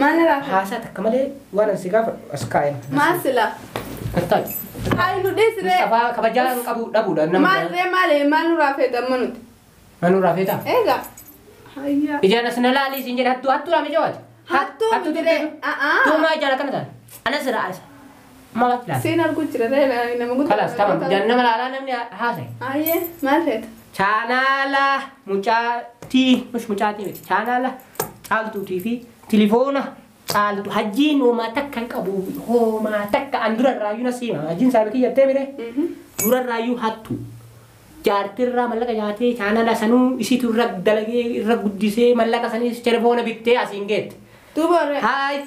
Maal na raafata? Haasaa takka malee waan ani si gaafadhu as kaa'een. Maal sila? Kattaay. Hayi nu dhiisiree. Mustafaa kabajaa hin qabu dhabuudha nama. Maal ree maal maal nu raafeeta amma nuti? Maal nu raafeeta? Egaa. Hayyaa. Ijaan as na laalii siin jedhe hattuu hattuu laame jawaati. Hattuu miti ree. Tuumaa ijaan akkana taate. Anas irraa anas. Maal laala? Siin arguu jira ree nama guddaa. Kalaas tamam ijaan nama laalaa namni haasa'e. Ayyee maal feeta? Chaanaala mucaatii mush mucaatii miti chaanaala caaltuutii fi tilifoona caaltu hajjiin homaa takka hin qabu homaa takka an durarraayyuu na siima hajjiin saabii kiyyattee mire durarraayyuu hattu jaartirraa mallaqa nyaatee chaanaala sanuu isiitu irra dalagee irra guddisee mallaqa saniis telefoona bittee asiin geette. Duuba ree. Haay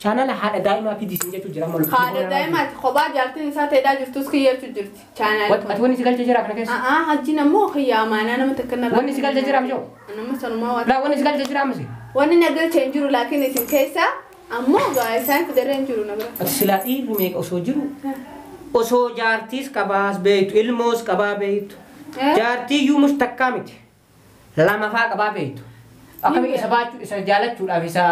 chaanaala haadha daa'imaa fidisiin jechuu jira amma Haadha daa'imaati kophaa jaartiin isaa ta'eedhaa jirtus kiyyeetu jirti. Chaanaala. Ati wanni si galchee jira kana keessa? A'aa hajjiin ammoo kiyya amaanaa nama takka narraa. Wanni si galchee jira ammoo? Nama sanumaa waan. Laa wanni si galchee jira ammoo? Wanni na galchee hin jiru laakiin isin keessa ammoo gaa isaan fidaree hin jiru na bira. Ati silaa dhiirri meeqa osoo jiru osoo jaartiis qabaas beektu ilmoos qabaa beektu jaartii iyyuu mustakkaa miti lama faa qabaa beektu akkami isa baachuu isa jaalachuudhaaf isa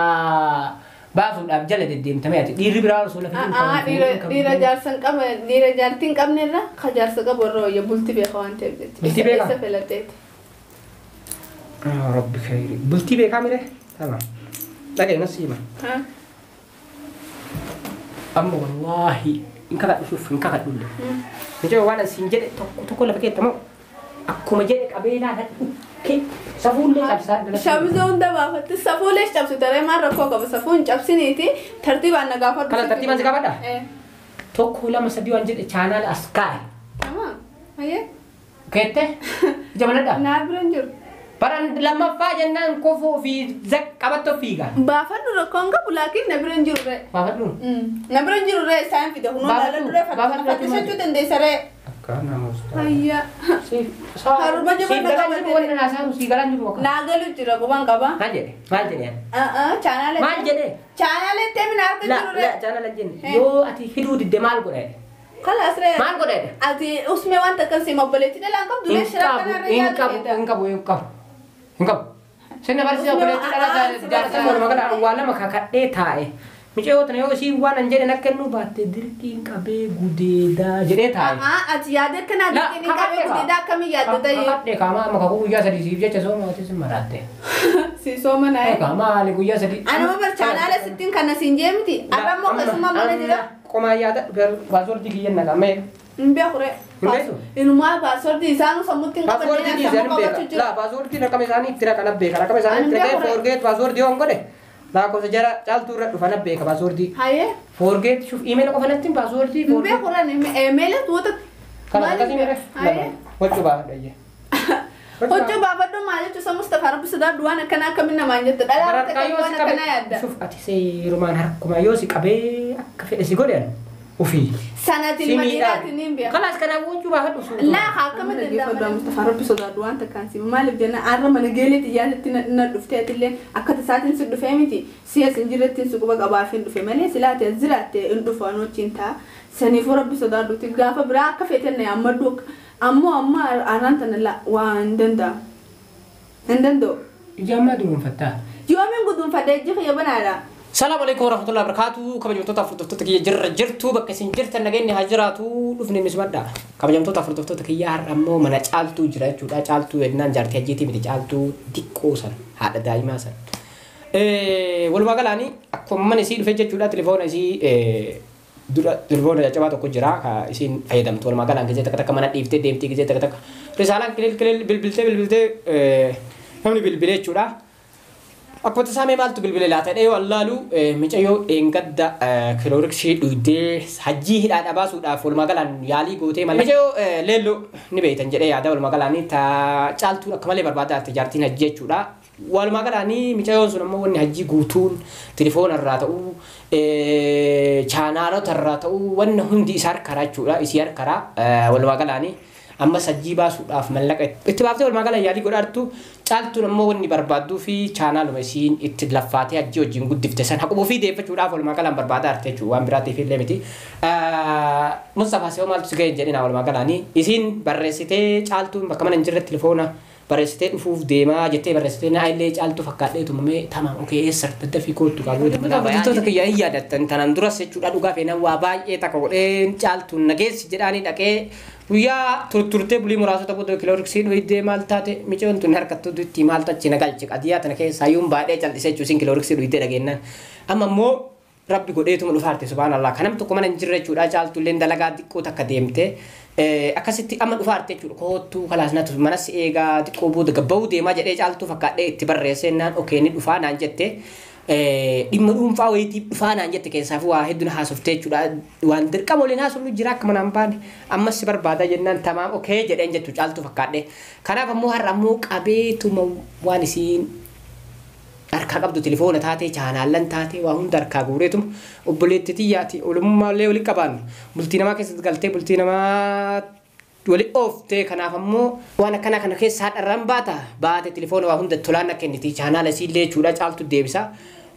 baasuudhaaf jala deddeemtamee ati dhiirri biraa osoo lafa jiru A'aa dhiira jaarsa hin qabne dhiira jaartii hin qabne irra ka jaarsa qabu irra wayya bultii beeka waan ta'eef jecha. Bultii beekaa? Isa filateeti. Rabbi khayri bultii beekaa mire tamam dhagaye na siima amma wallaahi hin kakadhu shuf hin kakadhu illee Mijoo waan asiin jedhe tokko tokko lafa keetta moo akkuma jedhe qabee laala dhukkee safuullee cabsaa Shamizoo hunda baafatte safuulee cabsite ree maal rakkoo qaba safuun cabsiniiti tartiibaan na gaafadhu. Kana tartiibaan si gaafadha? Tokko lama sadii waan jedhe chaanaala as kaa'e. Tamam. Hayyee. Keette ija banadha. Naa bira hin jiru. Baran lammaffaa jennaan kofoo fi qabattoo fiiga. Baafadhu rakkoon qabu laakiin na bira hin jiru ree. Baafadhu. Na bira hin jiru ree isaan fide kunoo laala duree fattishachuu dandeessa ree. Akka nama ustaa. Hayyaa. Haruma jaba na qabate. Wanni haasa'u si galaan jiru akka. Naa galu jira quban qaba. Maal jedhe? Maal jedhe? Chaanaala. Maal jedhe? Chaanaala itti mina arga La jiru ree. la chaanaala jenne yoo ati fiduu didde maal godhe? Kalaas ree. Maal godhe? Ati usmee wanta akkasii obboleetti dhalaan qabdu ree shira kanarra Hin qabu hin qabu hin qabu hin qabu. Sinna barsiisa obboleetti dhala jaarsa walumaa gala waan lama kakadhee taa'e. Mucayyoo tana yoo isiin waan an jedhe akka inni baatte dirqiin qabee gudeedaa jedhee taa'e. Ati yaada akkanaa dirqiin qabee gudeedaa akkamii yaadda ta'e? Kakadhee kaama amma kakuu guyyaa sadii siif jecha sooma ati sin maraatte. Si sooma naa. Egaa maali guyyaa sadii? Anuma barchaanaala sittiin kana siin jee miti. Arra immoo keessumaa mana jira. Qomaa yaada paaswoordii kiyyan naqamee. Hin beeku ree. Hin beektu? Inumaa paaswoordii isaanuu sammuutti hin qabanne Paaswoordii sammuu dhiisanii qabachuu beeka. jira. Laa paaswoordii raqama isaanii itti raqana beeka. Raqama isaanii itti raqee foorgeet paaswoordii yoon godhe lakkoofsa jara caaltuu irra dhufa na beeka paaswoordii. Hayyee. Foorgeet shuf iimeela qofa natti paaswoordii Hin beeku ree iimeela tuuta. Kana akkasii mire? Hayyee. Huccuu baafadha iyyee. Huccuu baafadhu maal jechuun isa Mustafaa Rabbi sodaadhu waan akkanaa akkamiin namaan jette dhalaa Bararkaa yoo waan si akkanaa qabe yaadda. shuf ati seerumaan harkumaa yoo si qabee akka fedhe si godhe ofii. Sanatti ilma dhiiraati ni beeka. Kalaas kanaafuu huccuu baafadhu suuta. Laa akkamitti danda'ama Mustafaa Rabbi sodaadhu waan takkaan si maaliif jenna arra mana geelee xiyyaatti na dhuftee atillee akka tasaatiin si dhufee miti si as hin jirrettiin si quba qabaaf hin dhufe malee silaate as jiraatte hin dhufu anuu wajjin ta'a. Saniifuu Rabbi sodaadhuuti gaafa biraa akka feeten na yaammadhu ammoo amma arraan tana waan hin danda'amu. Hin danda'u. Ija ammaa dunuunfattaa? Yoomiin guduunfadhee ijji kiyya banaadha. Salaam alaikum warahmatullahi wabarakatuh. Kabajamtoota hordoftoota kiyya jirra jirtu bakka isin jirtan nageenyi haa jiraatu dhufne nu simadha. Kabajamtoota hordoftoota kiyya har'a ammoo mana caaltuu jira jechuudha. Caaltuu jennaan jaartii hajjiitii miti caaltuu xiqqoo san haadha daa'imaa san. Walumaa galaanii akkuma mana isii dhufe jechuudha telefoona isii dura telefoona caccabaa tokko jira ka isiin fayyadamtu walumaa galaan gisee takka takka mana dhiiftee deemtee gisee takka takka risaalaan kilil kilil bilbiltee bilbiltee namni bilbilee jechuudha. Akkuma tasaamee maaltu bilbile laata jedhee yoo allaalu mucayyoo dheengadda kilooriksii dhugdee hajjii hidhaadha baasuudhaaf walumaa galaan yaalii gootee malee. Mucayyoo leelloo ni beektan jedhee yaada walumaa galaanii caaltuun akka malee barbaadaa jirti jaartiin hajjii jechuudha. Walumaa galaanii mucayyoon sun ammoo wanni hajjii guutuun telefoona irraa ta'uu chaanaalota irraa ta'uu wanni hundi isa harkaraa jechuudha isii harkaraa walumaa galaanii. Amma sajjii baasuudhaaf mallaqa itti baaftee walumaa gala yaalii godhaartu caaltuun ammoo wanni barbaadduu fi chaanaaluma isiin itti laffaatee hajjii wajjin guddifte san haqubuu fi deeffachuudhaaf walumaa galaan barbaadaa jirti jechuudha waan biraatiif illee miti. Mustafaa Seewoo maaltu si ga'e hin jedhina walumaa galaanii isiin barreessitee caaltuun bakka mana hin jirre telefoona Barreessitee dhufuuf deemaa jettee barreessitee naa illee caaltu fakkaadhee tumamee tamam okee eessa daddafii kootu qabu. Hordoftoota kiyya hin yaadattan tanaan duras jechuudha dhugaa feenan waa baay'ee takka godheen caaltuun nageessi jedhaanii dhaqee guyyaa turturtee bulii muraasota booda kilooriksiin dhuydee maal taate micoon tun harkattu dutti maaltu achi na galche qadiyaa tana keessaa yuun baadhee callisee jechuusin kilooriksii dhuydee dhageennan. Amma immoo rabbi godheetuma dhufaarte subhaanallah kanam tokko mana hin jirre jechuudha caaltulleen dalagaa xiqqoo takka deemte akkasitti amma dhufaarte jechuudha koottuu kalaas natu manas eegaa xiqqoo booda gabba'uu deemaa jedhee caaltuu fakkaadhee itti barreessee naan okee ni dhufaa naan jette dhimma dhuunfaa wayiitiif dhufaa naan jette keessaafuu waa hedduun haasoftee jechuudha waan dirqama waliin haasofnu jira akka manaan baane ammas si barbaada jennaan tamaam okee jedheen jettu caaltuu fakkaadhee kanaaf ammoo har'a ammoo qabeetuma waan isiin harkaa qabdu telefoona taatee chaanaallan taatee waa hunda harkaa guureetuma obboleetti xiyyaati olummaallee wali qabaannu bultii namaa keessatti galtee bultii namaa wali ooftee kanaaf ammoo waan akkanaa kana keessa haadharraan baata baate telefoona waa hunda tolaan akka kenniti chaanaala isiillee jechuudha caaltu deebisa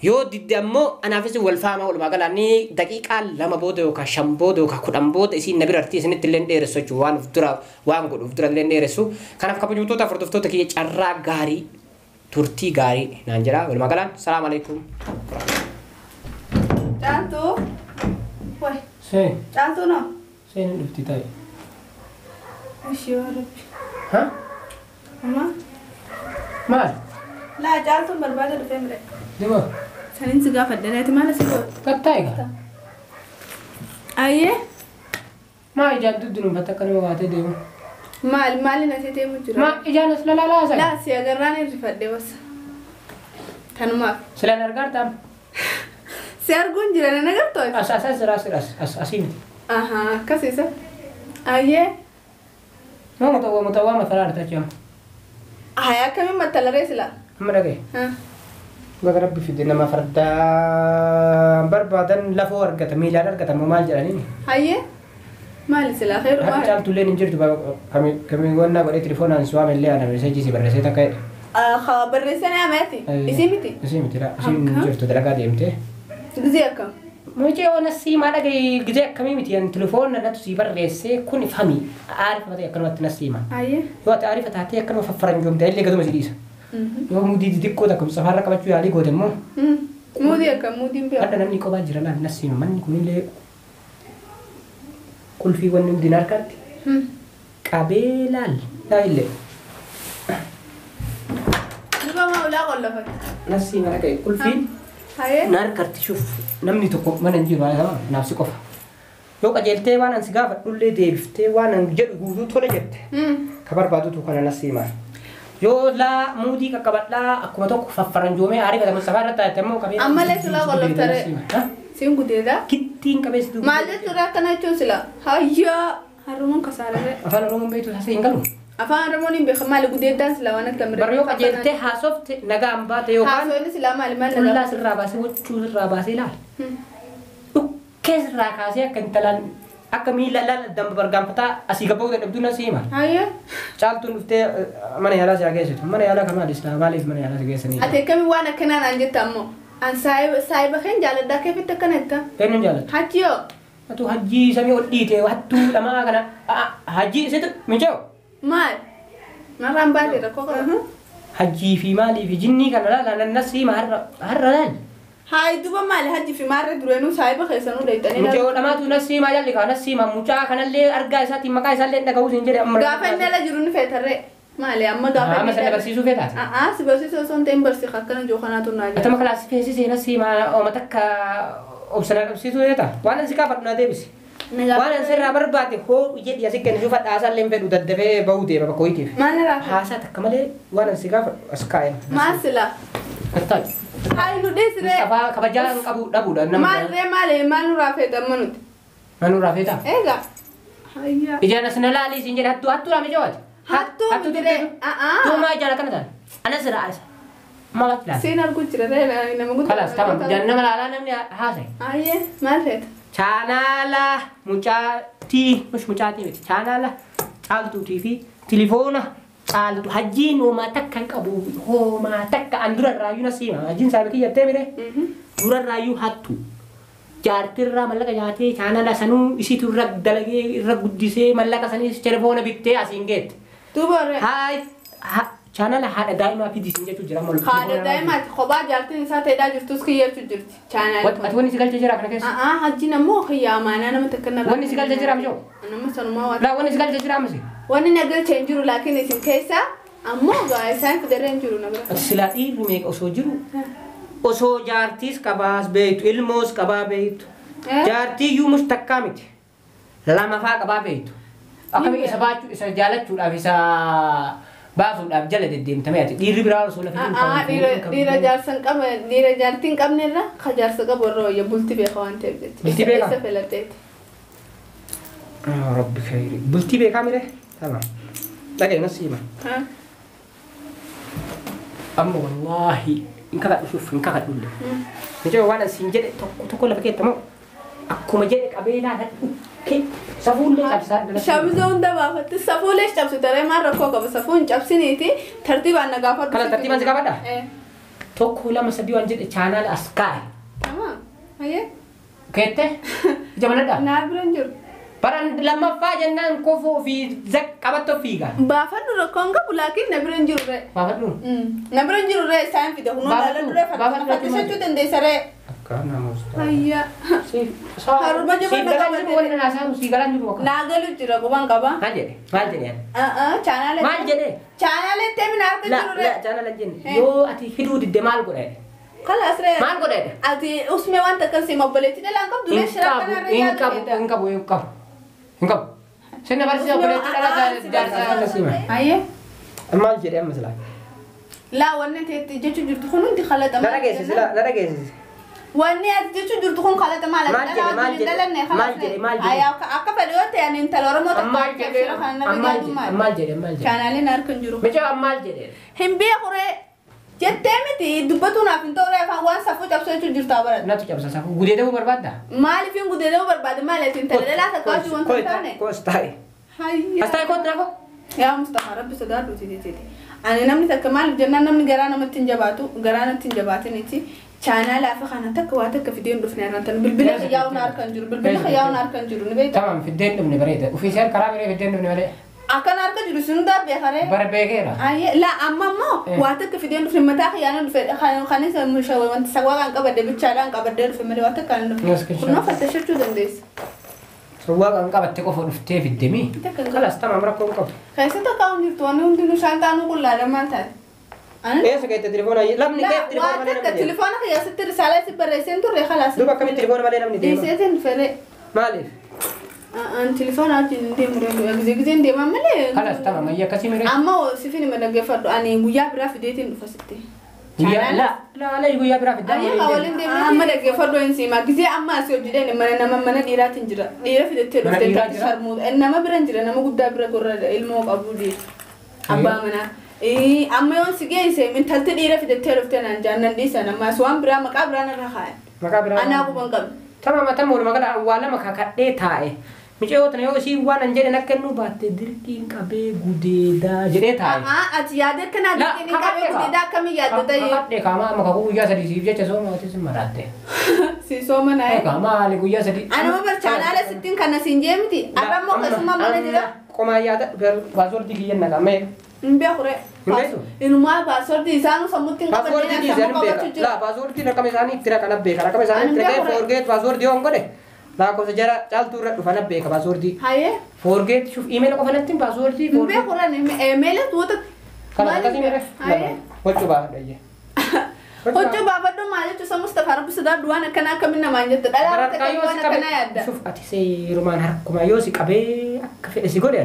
yoo didde ammoo anaafis wal faama walumaa galaanii daqiiqaa 2 booda yookaan 5 booda yookaan 10 booda isiin na bira artii isinitti illee dheeressu jechuudha waan of dura waan godhuuf dura illee dheeressu kanaaf kabajamtoota hordoftoota kiyya carraa gaarii turtii gaarii naan jedha walumaa galaan salaam alaikum. Caaltuu. Way. Seen. Caaltuu noo. Seen dhufti taa'e. Ishee waa rabbi. Ha? Amma. Maal? Laa caaltuun barbaada dhufee mire. Deema. Saniin si gaafadhe naati maal asii godhu? Qaxxaa egaa. Ayyee. Maa ijaan duddunuunfatte akka nama baatee deemu? Maal maali natti deemu jira? Maa ijaan as lalaalaa haasa'e? Laa si agarraan hirrifadhe basa. Tanumaaf. Silaan argaartaam? Si arguun jira nan agartoo? As as as as as as asii miti. Ahaa akkasiisa. Ayyee. Maa mutawwaa mutawwaa matalaa argaa jira. Haa akkamiin mattalaree silaa? Amma dhagaye. Baga rabbi fide nama fardaa barbaadan lafoo argata miilaan argata moo maal jedhaniini? Ayyee. Maali silaa khayru maali? Caaltulleen hin jirtu kamiiwwan godhee telefoonaan si waame illee ana meesajii si barreessee takka jedhe. Barreessee naa meeti? Isii miti? Isii miti laa isiin hin jirtu dalagaa deemtee. Gizee akkam? Mucee ona siimaa dhagaye gizee akkamii miti ani telefoona natu si barreessee kun fami aarifa ta'e akkanumatti na siima. Ayyee. Yoo ati aarifa taatee akkanuma faffaranjoomte illee gaduma si dhiisa. Yoo muudii xixiqqoo takka safarra qabachuu yaalii goote immoo. Muudii akkam muudiin beeku? Hadha namni kophaa jira laal na siima manni kunillee qulfiiwwan hundi harkatti qabee laal illee. Duuba maa ulaa qollofate? Nasii mana ka'e qulfiin na harkatti shuuf namni tokko mana hin jiru naaf si qofa. Yoo qajeeltee waan an si gaafadhullee deebiftee waan an jedhu guutuu tole jette ka barbaadutu kana nasii maal. Yoo laa muudii qaqqabadhaa akkuma tokko faffaranjoomee aariifatamu safarra taate immoo qabee. Ammallee silaa qolloftaree. Siin gudeedha? Kittiin qabeessi duuba. Maal jechuudha akkana jechuun sila? Hayyaa Oromoon kasaararee. Afaan Oromoon beektu taasise hin galu. Afaan Oromoon hin beekan maali gudeeddaan sila waan akka miree. Bara yoo qajeeltee haasofte nagaan baate yookaan. Haasofni sila maali maal nagaa. Qullaa sirraa baasee huccuu sirraa baasee ilaali. Dhukkee sirraa kaasee akka intalaan akka miila laala damba bargaanfataa asii gabba'uu dadhabduu na siima. Hayyaa. Caaltuun dhuftee mana yaalaa si geessitu. Mana yaalaa kan maali silaa maaliif mana yaalaa si geessanii? Ati akkamiin waan akkanaa naan jetta ammoo? An saayiba keen jaaladhaa keefitti akkana jetta? Eenyuun jaalattu? Hajji yoo. Atu hajjii samii ol dhiite hattuu dhamaa kana hajjii isitu mijoo? Maal? Narraan baatee rakkoo qaba. Hajjii fi maalii fi jinnii kana laala nan siima har'a har'a laal. Hayi duuba maali hajji fi maarree dureenuu saayiba keessanuu dheeyxanii. Mucaa dhamaatu na siima jalli kaa na siima mucaa kanallee argaa isaatiin maqaa isaallee dhaga'uu siin jedhe amma. Gaafa inni ala jiru ni feetarree. Maali amma gaafa inni. Amma sana barsiisuu feetaati? A'aa si barsiisuu osoo hin ta'in barsiisa akkana jiru kanaatu naa jira. Atama kalaas feesisee na siima ooma takka obsanaa qabsiisuu feeta? Waan ansi gaafadhu naa deebisi. Waan ansi irraa barbaade hoo jedhi asi kennisuu fadhaasaa illee fedhu daddafee bahuu deema bakka ho'iitiif. Maal irraa? Haasaa takka malee waan ansi gaafadhu as kaa'e. Maal silaa? Kattaali. Hayi nu dhiisiree. Mustafaa kabajaa hin qabu dhabuudha nama. Maal ree maal maal nurraa feeta amma nuti? Maal nurraa feeta? Egaa. Hayyaa. Ijaan as na laalii siin jedhe hattuu hattuu laame jawaati. Hattuu miti ree. Tuumaa ijaan akkana taate. Anas irraa anas. Maal laala? Seen arguu jira ree nama guddaa. Kalaas tamam ijaan nama laalaa namni haasa'e. Ayyee maal feeta? Chaanaala mucaatii mush mucaatii miti chaanaala caaltuutii fi tilifoona caaltu hajjiin hoomaa takka hin qabu hoomaa takka an durarraayyuu na siima hajjiin saabii kiyyattee mire durarraayyuu hattu jaartirraa mallaqa nyaatee chaanaala sanuu isitu irra dalagee irra guddisee mallaqa saniis telefoona bittee asiin geette. Duuba ree. Haay Chaanala haadha daa'imaa fi diisin jechuu jira malu. Haadha daa'imaati kophaa jaartiin isaa ta'edhaa jirtus kiyyeetu jirti. Chaanala. Ati wanni si galchee jira kana keessa? Hajjiin ammoo kiyya amaanaa nama takka narraa. Wanni si galchee jira ammoo? Nama sanumaa waan. Laa wanni si galchee jira ammoo? Wanni na galchee hin jiru laakiin isin keessa ammoo gaa isaan fidaree hin jiru na bira. Ati silaa dhiirri meeqa osoo jiru? Osoo jaartiis qabaas beektu ilmoos qabaa beektu. Jaartii iyyuu mustakkaa miti. Lama faa qabaa beektu. Akkami isa baachuu isa jaalachuudhaaf isa baasuudhaaf jala deddeemtamee ati dhiirri biraa osoo lafa jiru. Dhiira jaarsa hin qabne dhiira jaartii hin qabne irra ka jaarsa qabu irra wayya bultii beeka waan ta'eef jecha. Bultii beekaa? Isa filateeti. Rabbi khayri. Bultii beekaa mire? Tamam. Dhagaye nas hima. Amma wallaahi hin kakadhu shuuf hin kakadhu illee. Mijoo waan asiin jedhe tokko tokko lafa keetta moo akkuma jedhe qabee laata dhukkee safuullee cabsaa. Shamizoo hunda baafatte safuulee cabsite ree maal rakkoo qaba safuun cabsiniiti tartiibaan na gaafadhu. Kana tartiibaan si gaafadha? 1 2 3 waan jedhe chaanaala as kaa'e. Tamam. Hayyee. Keette ija banadhaa? Naa bira hin jiru. Baran lammaffaa jennaan kofoo fi qabattoo fiiga. Baafadhu rakkoon qabu laakiin na bira hin jiru ree. Baafadhu? Na bira hin jiru ree isaan fide kunoo laala duree fattishachuu dandeessa ree. Hayya. Haruma jaba na qabate. Wanni naasaaru si galaan jiru akka. Naa galu jira quban qaba. Maal jedhe? Maal jedhe? Chaanaala. Maal jedhe? Chaanaala itti mina harka jiru ree. La chaanaala jenne yoo ati fiduu didde maal godhe? Kalaas ree. Maal godhe? Ati usmee waan takka si obboleetti dhalaan qabdu ree shira kanarra yaadu. Hin qabu hin qabu hin qabu hin qabu. Sinna barsiisa obboleetti dhalaa jaarsaa nasima. Hayyee. Maal jedhe amma silaa? Laa wanni teetti jechuu jirtu kun hundi kalaxama. Na dhageessisi na dhageessisi. Wanni ati jechuu jirtu kun kalaxama maal jedhe maal jedhe akka fedhe yoo ta'e ani intala Oromoo tokko shira kana nama gaadu maal maal jedhe maal jedhe chaanaaliin harka hin jiru. Mijoo maal jedhe? Hin beeku ree jettee miti dubbatu naaf hin ta'u ree afaan waan safuu cabsuu jechuu jirtaa barate. Natu cabsa safuu gudeedamuu barbaadda? Maaliif hin gudeedamuu barbaade maali ati intala dhalaa takka wajjin wanta hin taane? Koos taa'e. As taa'e kootu naafoo. Yaa Mustafaa Rabbi sodaadhu titi. Ani namni takka maaliif jennaan namni garaa namatti hin jabaatu garaa natti hin jabaatinitti chaanaala afa kana takka waa takka fideen dhufne arrantan bilbila xiyyaa'uun harka hin jiru bilbila xiyyaa'uun harka hin jiru ni beektaa. Tamam fiddeen dhufne bareeda ofiisee karaa biree fiddeen dhufne malee. Akkan harka jiru sun hundaa beekaree. Bara beekeera. La amma immoo waa takka fideen dhufne mataa xiyyaana dhufe kanis wanti sawwaqaan qabadde bichaadhaan qabaddee dhufe malee waa takka hin dhufne. Kunoo fattashachuu dandeessa. Sawwaqaan qabatte qofa dhuftee fiddemi. Kalas tamam rakkoon qabu. Keessa takka hin jirtu wanni hundinuu shaantaanuu qullaadha maal taate. Eessa keessa telefoona lamni keessa telefoona malee namni deema. Telefoona keessatti risaalaa si barreesseen turre khalaas. Duuba akkamitti telefoona malee namni deema? Dhiiseetiin fedhe. Maaliif? An telefoona wajjin deemu reefu gizee gizeen deemaa malee. Khalaas tamam ayya akkasii miree. Amma sifin hima dhaggeeffadhu ani guyyaa biraa fideetiin dhufa sitti. Guyyaa la la guyyaa biraa fidaa. Ayya waliin deemnee amma dhaggeeffadhu hin siima gizee amma asii hojii mana nama mana dhiiraatiin jira dhiira fidettee dhuftee taati sharmuu nama bira hin jira nama guddaa bira gorra ilmoo qabu dhiira abbaa manaa. Amma yoon si geesse intalti dhiira fidattee dhuftee naan jaannan dhiisan ammaas waan biraa maqaa biraan irra kaayan. Maqaa biraa. Anaa quban qabdu. Tamam tamam walumaa gala waa lama kakadhee taa'e. Micoo tana yoo ishii waan an jedhe akka nu baatte dirqiin qabee gudeedaa jedhee taa'e. Ati yaada akkanaa dirqiin qabee gudeedaa akkamii yaadda ta'e? Kakadhee kaama amma kakuu guyyaa 3 siif jecha sooma ati si maraatte. Si sooma naa. Egaa maali guyyaa 3. Anuma barchaanaala sittiin kana siin jee miti. Arra immoo keessumaa mana jira. Qomaa yaada paaswoordii kiyyan naqamee. Hin beeku ree. Inumaa paaswoordii isaanuu sammuutti hin qabanne sammuu qabachuu jira. Laa paaswoordii rakama isaanii itti raqana beeka rakama isaanii itti raqee forgeet paaswoordii yoon godhe lakkoofsa jara caaltuu irra dhufa na beeka paaswoordii. Hayyee. Forgeet shuf iimeela qofa natti hin paaswoordii. Hin beeku ree iimeela tuuta. Kana akkasii miree. Hayyee. Huccuu baafadha iyyee. Huccuu baafadhu maal jechuun isa Mustafaa Rabbi sodaadhu waan akkanaa akkamiin namaan jette dhalaa akka waan akkanaa yaadda. Shuf ati seerumaan harkuma yoo si qabee akka fedhe si godhe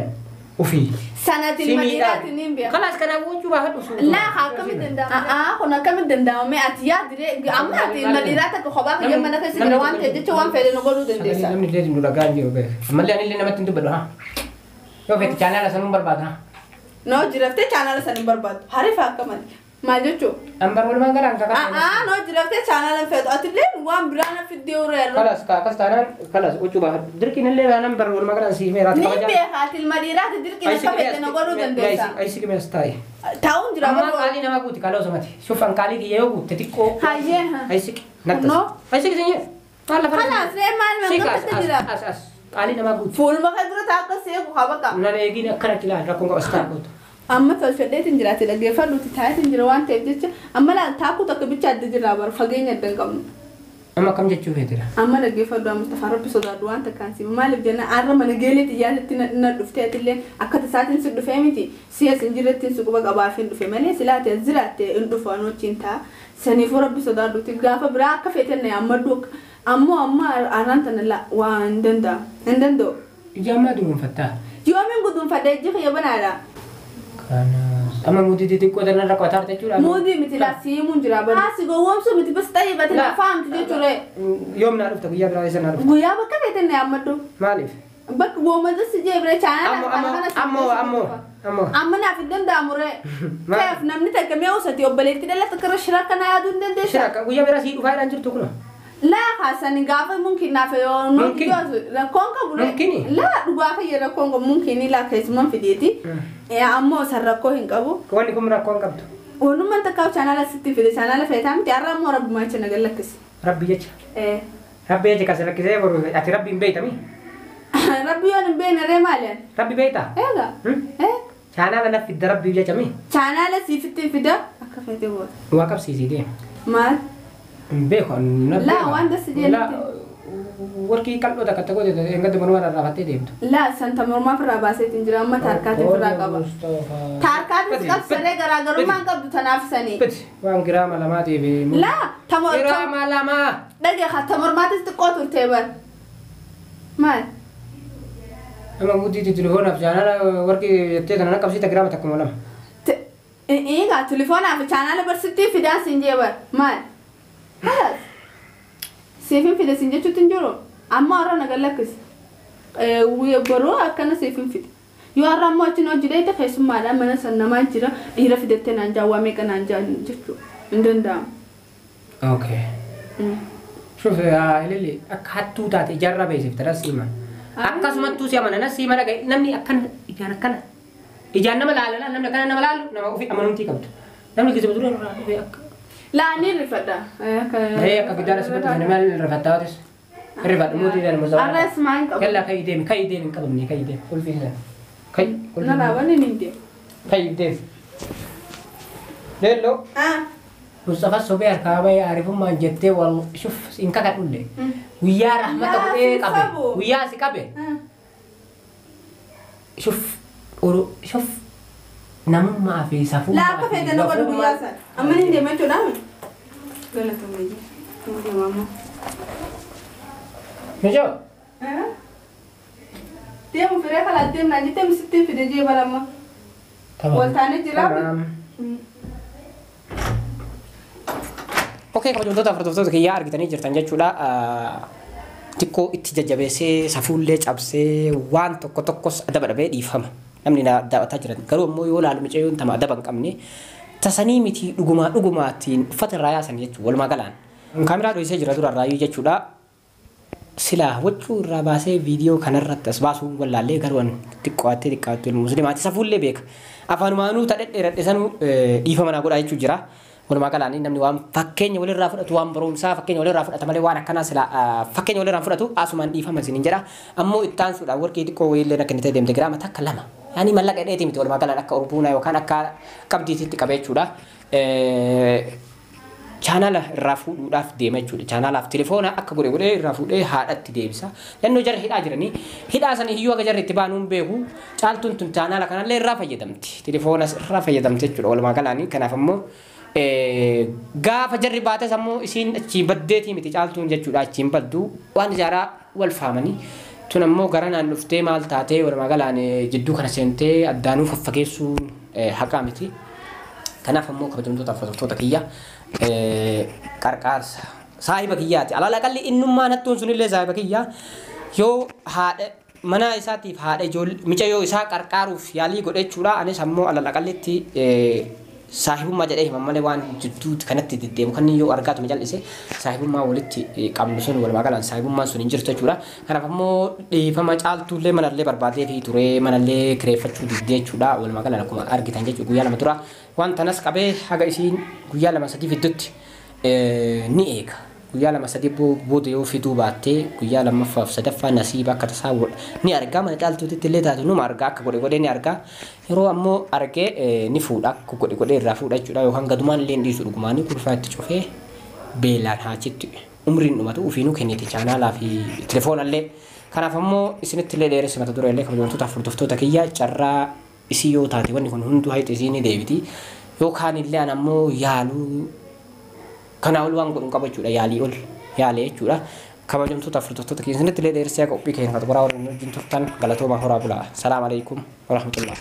ofii. Sanaatiin madiiraatiin hin beeku. Kalaas kanaafuu huccuu baafadhu. Laa akkamitti danda'ama? Kun akkamitti danda'ame ati yaadire amma ati madiiraa takka kophaa kiyya mana keessa jira waan ta'e jecha waan fedhe nu godhuu dandeessa. Namni illee nu dhagaa hin jiru beeku. Ammallee ani illee namatti hin dubbadhu haa. Yoo feete chaanaala sanuun barbaada haa. Noo jiraftee chaanaala san hin barbaadu. Harifa akkamati. Maal jechuun? Ambar walumaan galaan kakaa. Noo jiraftee chaanaala hin feetu. Ati illee waan biraa na fiddee horeerra. Kalas akkas taanaan kalas huccuu baafadhu. Dirqiin illee taanaan bar walumaa galaan siif meeraati Ni beeka ati ilma dhiiraati dirqiin akka fedhe na godhuu dandeessa. Ayisi qimee as taa'e. Taa'uun jira Amma qaalii nama guuti kaloo somati. Shufan qaalii kiyya yoo guutte xiqqoo. Hayyee. Ayisi nattas. Ayisi qisee. Maal lafa. Kalaas ree maal mangamta jira. As as qaalii nama guuti. Fuuluma kee dura taa'aa akka seeku haa baqa. Nan eegin akkanatti ilaali rakkoon qaba as taa'e gootu. Amma tolfadheetiin jiraate dhaggeeffadhuuti taayitiin jira waan ta'eef jecha amma laal taakuu takka bicha adda jirraa bara fageenya adda hin qabnu. Amma akkam jechuu feetira? Amma dhaggeeffadhu Mustafaa Rabbi sodaadhu waan takkaan si maaliif jenna arra mana geelee xiyyaatitti na dhuftee atillee akka tasaatiin si dhufee miti si as hin jirrettiin si quba qabaaf hin dhufe malee silaate as jiraatte hin dhufu anuu wajjin ta'a. Saniifuu Rabbi sodaadhuuti gaafa biraa akka feeten na yaammadhu ammoo amma arraan tana waa hin danda'amu hin danda'u. Ija ammaa dunuunfattaa? Yoomiin guduunfadhee ijji kiyya banaadha. Kanas amma muudii xixiqqoo tana irra qotaa jechuudha. Muudii miti laa siimuun jira bara. Si gowwoomsuu miti bas xayyibate na faamtu jechuudha. Yoom naa dhufta guyyaa biraa eessa naa dhufta? Guyyaa bakka feeten na yaammadhu. Maaliif? Bakka woomata si jee bira chaanaa Ammoo ammoo ammoo. Amma naaf hin danda'amu ree. Ta'eef namni takka mi'a usati obboleetti dhala takka irra shira akkana yaaduu hin dandeessu. Shira guyyaa biraa sii dhufaa jedhaan jirtu kunoo. Laa kaasani gaafa mumkin naaf yoo nuti rakkoon qabu ree. Mumkini? Laa dhugaa kiyya rakkoon qabu mumkini laa keessumaan fideeti. Ammoo san rakkoo hin qabu. Wanni kun rakkoo hin qabdu. Waanuma takkaaf chaanaala sitti fide chaanaala feetaa miti har'a ammoo rabbumaa jecha na gallakkise. Rabbi jecha. Rabbi jecha kasi rakkisee boru ati rabbi hin beeytami. Rabbi yoon hin beekne ree maali? Rabbi beeytaa? Eega. Chaanaala na fidda rabbi jecha mi? Chaanaala siifitti fida akka feetee boota. Waa qabsiisii deema. Maal? Hin beeku na Laa waan dasi jeelutti. Warqii qal'oo takka takka goote eeggadde manuma rarraafattee deemtu. Laa santa mormaa ofirraa baaseetiin jira amma taarkaatiin ofirraa qaba. Taarkaatiin qabsaree garaagarummaa hin qabdu tanaaf sanii. Waan giraama lamaatiif. Laa Giraama lamaa. Dhagee ta mormaatis xiqqoo turtee bar. Maal? Amma muddiitti tilifoonaaf chaanaala warqii jettee tana qabsiita giraama takkuma lama. Egaa tilifoonaaf chaanaala barsittii fidaan siin jee bar. Maal? Halas. Seefin fide siin jechuutti hin jiru. Amma har'a na gallakkise. Boruu akkana seefin fide. Yoo har'a ammoo achiin hojii dheete keessummaadhaan mana san namaa jira dhiira fidattee naan jaawwaa meeqa naan jaan jechuudha. Hin danda'amu. Okay. Shuf ililli akka hattuu taate ijaarraa beeksifte nas hima. Akkasumattuu si amana nas hima dhagaye namni akkana ijaan akkana ijaan nama laalala namni akkana nama laalu nama ofii amanamtii qabdu. Namni gisa dura irraa dhufee akka. Laa ni rifadha. Akka giddaara sifatti kana maal rifattaa waatis? Rifadhu mootii dhaan musaa. Arras maan qabu. Yalla ka'i deemi ka'i deemi hin qabamne ka'i deemi qulfii sana. Ka'i qulfii. Na laabanni ni deemu. Ka'i deemi. Leelloo. Mustafa sobee harkaa bahee aarifummaan jettee wal shuf hin kakadhulle. Guyyaa rahmata godhee qabe. Guyyaa si qabe. Shuf shuf namummaa fi safummaa. Laa akka feete na godhu guyyaa sana. Amma ni deema jechuudha. Galatoomaa jira. Ni deema ammoo. Mijoo. Deemu firee kalaa deemnaa jettee misittiin fide jee balamma. Wal taanee jira. Okei, kabajamtoota hordoftoota kiyyaa argitanii jirtan jechuudha. Xiqqoo itti jajjabeessee safuullee cabsee waan tokko tokkos adaba dhabee dhiifama. Namni na daawwataa jiran garuu ammoo yoo laalu mucayyoon tama adaba hin qabne tasanii miti dhugumaa dhugumaatiin uffata irraa yaasan jechuudha walumaa galaan. Kaameraa dho'isee jira dura irraayyuu jechuudha. Silaa waccuu irraa baasee viidiyoo kanarratti as baasuun wallaallee garuu an xiqqoottee xiqqaattuu ilma musliimaati safuullee beeka. Afaanumaanuu tadhedheeradhe sanuu dhiifama naa godhaa jechuu jira. Walumaa galaan namni waan fakkeenya walirraa fudhatu waan barumsaa fakkeenya walirraa fudhata malee waan akkanaa silaa fakkeenya walirraa fudhatu asumaan dhiifama isiniin jedha. Ammoo itti aansuudhaan warqii xiqqoo wayiillee akka inni ta'e deemte giraama takka lama. Yaani mallaqa dheetii miti walumaa galaan akka orbuunaa yookaan akka qabdiititti qabee jechuudha. Chaanaala irraa fuudhuudhaaf deema jechuudha. Chaanaalaaf telefoona akka godhe godhee irraa fuudhee haadhatti deebisa. Yannoo jarri hidhaa jiranii hidhaa sana hiyyuu akka jarri itti baanuun beeku caaltuun tun chaanaala kanallee irraa fayyadamti. Telefoonas irraa fayyadamti jechuudha walumaa galaanii. Kanaaf ammoo gaafa jarri baates ammoo isiin achii baddeetii miti caaltuun jechuudha achiin baddu waan ijaaraa wal faamanii. Tun ammoo gara naan dhuftee maal taatee walumaa galaan jidduu kana seentee addaanuu faffageessuun haqaa miti. Kanaaf ammoo kabajamtoota hordoftoota kiyya qarqaarsa saahiba kiyyaati. Alaala qalli innummaan hattuun sunillee saahiba kiyya yoo haadha mana isaatiif haadha ijoollee mucayyoo isaa qarqaaruuf yaalii godhe jechuudha. Anis ammoo alaala qallitti saahibummaa jedhee himan malee waan jidduu kanatti deddeemu kan yoo argaatu jal'ise saahibummaa walitti qabnu sun walumaa galaan saahibummaan sun hin jirtu jechuudha. Kanaaf ammoo dhiifama caaltuullee manallee barbaadee fi turee manallee kireeffachuu diddee jechuudha. Walumaa galaan akkuma argitan jechuudha guyyaa lama dura waan tanas qabee haga isiin guyyaa lama sadii fiddutti ni eega. Guyyaa 2 3 booda yoo fiduu baattee guyyaa 2ffaaf 3ffaa nasiiba akka tasaa ni argaa mana Caaltuutitti illee taatu numa argaa akka godhe godhee ni argaa. Yeroo ammoo argee ni fuudha akka godhe godhee irraa fuudha jechuudha yookaan gadumaan illee hin dhiisu dhugumaanii kurfaa itti cufee beelaan haachitti umriin dhumatu ofiinuu kenniti chaanaalaa fi telefoonallee. Kanaaf ammoo isinitti illee dheeressa mata duree illee kabajamtoota hordoftoota kiyya carraa isii yoo taate wanni kun hunduu hayxu isii ni deebiti. Yookaan illee an ammoo yaaluu kanaa ol waan godhu hin qabu jechuudha yaalii ol yaalee jechuudha. Kabajamtoota hordoftoota kiyya isinitti illee dheeressee qophii keenya kan xumuraa waliin wajjin turtan galatooma horaa bulaa. Salaam alaikum warahmatullah.